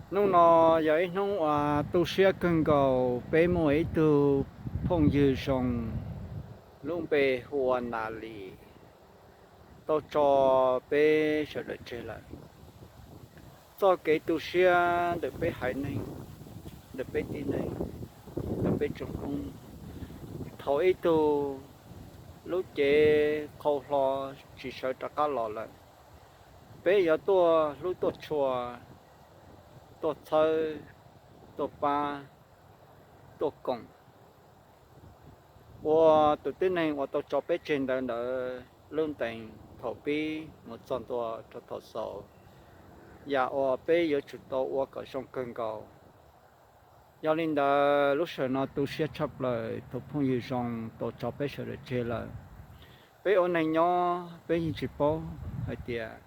Hnub no yog ib hnub uas tu siab kawg nkaus, peb muaj ib tug phooj ywg zoo lub npe hu ua Nas Lis tau tso peb sawv daws tseg lawm. Txoj kev tu siab ntawm peb haiv neeg, ntawm peb tib neeg, ntawm peb tsoom Hmoob, thaum ib tug lub cev qhau hlo tsis sawv rov qab los lawm, peb yuav tuaj hlub tuaj tshua, tuaj txhawb, tuaj pab, tuaj koom ua tus tib neeg uas tau tso peb tseg ntawd ntawd lub ntees thaum pib mus txog ntua rau thaum xaus, yam uas peb yuav tsum tau ua kom zoo kawg nkaus. Yog li ntawd lub sij hawm no tu siab tshaj plaws tus phooj ywg zoo tau tso peb sawv daws tseg lawm. Peb ua neeg nyob peb yeej tsis paub hais tias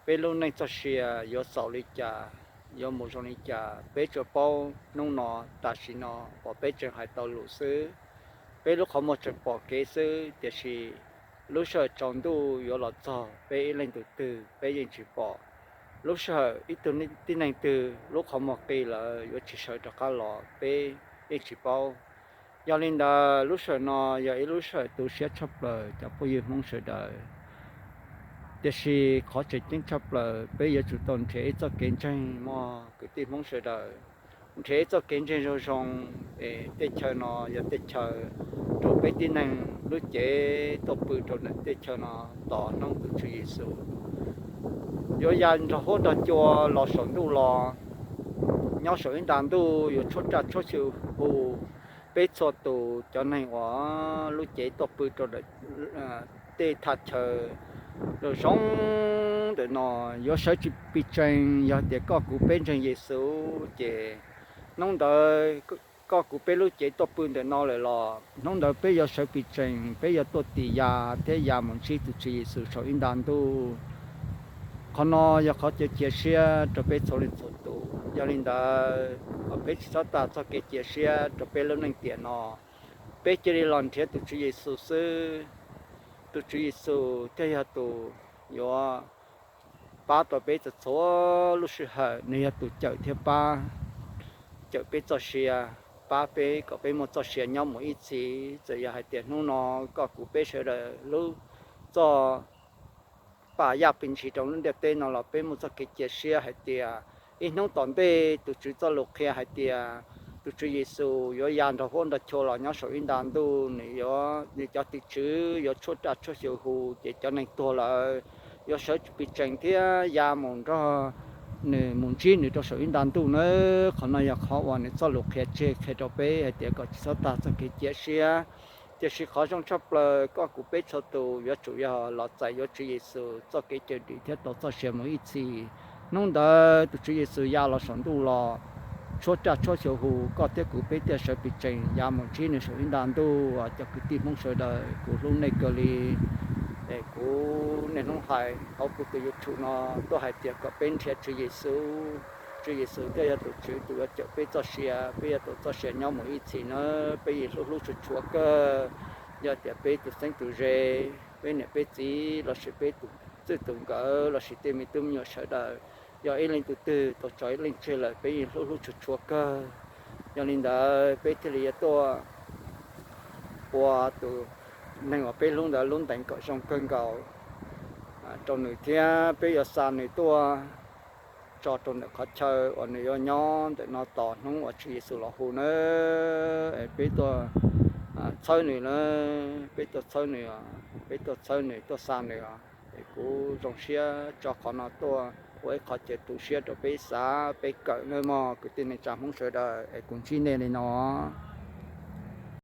peb lub neej txoj sia yuav xaus li cas, yuav mus zoo li cas. Peb tsuas paub hnub no, tam sim no uas peb tseem hais tau lus xwb, peb lub qhov muag tseem pom kev xwb, tiam sis lub sij hawm tsaus ntuj yuav los txog peb ib leeg tus twg peb yeej tsis pom. Lub sij hawm ib tug tib neeg twg lub qhov muag qi lawm yuav tsis sawv rov qab los peb yeej tsis paub. Yog li ntawd lub sij hawm no yog ib lub sij hawm tu siab tshaj plaws cov phooj ywg Hmoob sawv daws. Tiam sis qhov tseem ceeb tshaj plaws peb yuav tsum tau nrhiav ib txoj kev ntseeg mog kwv tij Hmoob sawv daws, nrhiav ib txoj kev ntseeg zoo zoo, es tej chaw no yog tej chaw rau peb tib neeg lub cev tuaj pw rau ntawm tej chaw no tos hnub tus Tswv Yexus yuav ya nrog huab nrog cua los saum ntuj los, nyob saum ib nta ntuj yuav tshuab raj tshuab xyu hu peb txhua tus cov neeg uas lub cev tuaj pw rau tej thaj chaw zoo zoo ntawm no yuav sawv tsis pis tsees. Yog tias koj kuv peb ntseeg Yexus ces hnub ntawd koj kuv peb lub cev tuaj pw ntawm no lawm los hnub ntawd peb yuav sawv pis tsees, peb yuav tuaj tis ya thiab ya mus ntsib tus Tswv Yexus saum ib nta ntuj. Qhov no yog qhov cia cia siab rau peb txhua leej txhua tus. Yog li ntawd kom peb tsis txhob tag txoj kev cia siab rau peb lub neej tiam no. Peb cia li los nrhiav tus Tswv Yexus xwb. Tus Tswv Yexus thiaj yog tus yuav pab tau peb txhua txhua lub sij hawm. Nws yog tus cawm thiab pab, cawm peb txoj sia, pab peb kom peb muaj txoj sia nyob mus ib txhis. Txawm yog hais tias hnub no koj kuv peb sawv daws lub txoj pam yaj pis ntshis rau lub ntiaj teb no los peb muaj txoj kev cia siab hais tias ib hnub tom ntej tus Tswv txoj lus qhia hais tias tus Tswv Yexus yuav ya nrog huab nrog cua los nyob saum ib nta ntuj, nws yuav, nws cov tim tswv yuav tshuab raj tshuab xyu hu, ces cov neeg tuag lawm yuav sawv pis tsees thiab ya mus nrog nws mus ntsib nws rau saum ib nta ntuj na. Qhov no yog qhov uas nws txoj lus qhia tseg qhia rau peb hais tias kom tsis txhob tag txoj kev cia siab. Tiam sis qhov zoo tshaj plaws koj kuv peb txhua tus yuav tsum yog los txais yuav Tswv Yexus txoj kev cawm dim thiab tau txoj sia mus ib txhis. Hnub ntawd tus Tswv Yexus ya los saum ntuj los tshuab raj tshuab xyu hu, koj thiab kuv peb thiaj sawv pis tsees ya mus ntsib nws saum ib nta ntuj. Cov kwv tij Hmoob sawv daws, kuv hlub nej kawg li. Es kuv niaj hnub hais hauv kuv tus YouTube no tuaj hais tias kom peb nrhiav Tswv Yexus. Tswv Yexus thiaj yog tus Tswv tus yuav cawm peb txoj sia, peb yuav tau txoj sia nyob mus ib txhis na. Peb yeej hlub hlub tshua tshua kawg. Yog tias peb tus txheeb tus ze, peb niam peb txiv lossis peb tus txij tus nkawm lossis tej me tub me nyuam sawv daws, yog ib leej tus twg tau tso ib leeg tseg lawm peb yeej hlub hlub tshua tshua kawg. Yog li ntawd peb thiaj li yuav tuaj ua tus neeg uas peb hlub ntawd lub ntees kom zoo kawg nkaus rau nws thiab peb yuav xa nws tuaj tso rau ntawm qhov chaw uas nws yuav nyob ntawm no tos hnub uas Tswv Yexus los hu na. Es peb tuaj txhawb nws na, peb tuaj txhawb nws, peb tuaj txhawb nws, tuaj xa nws. Es kuv zoo siab tso qhov no tuaj ua ib qho chaw tu siab rau peb xav peb kawm nawb mog kwv tij neej tsa Hmoob sawv daws, es kuv ntsib nej li no.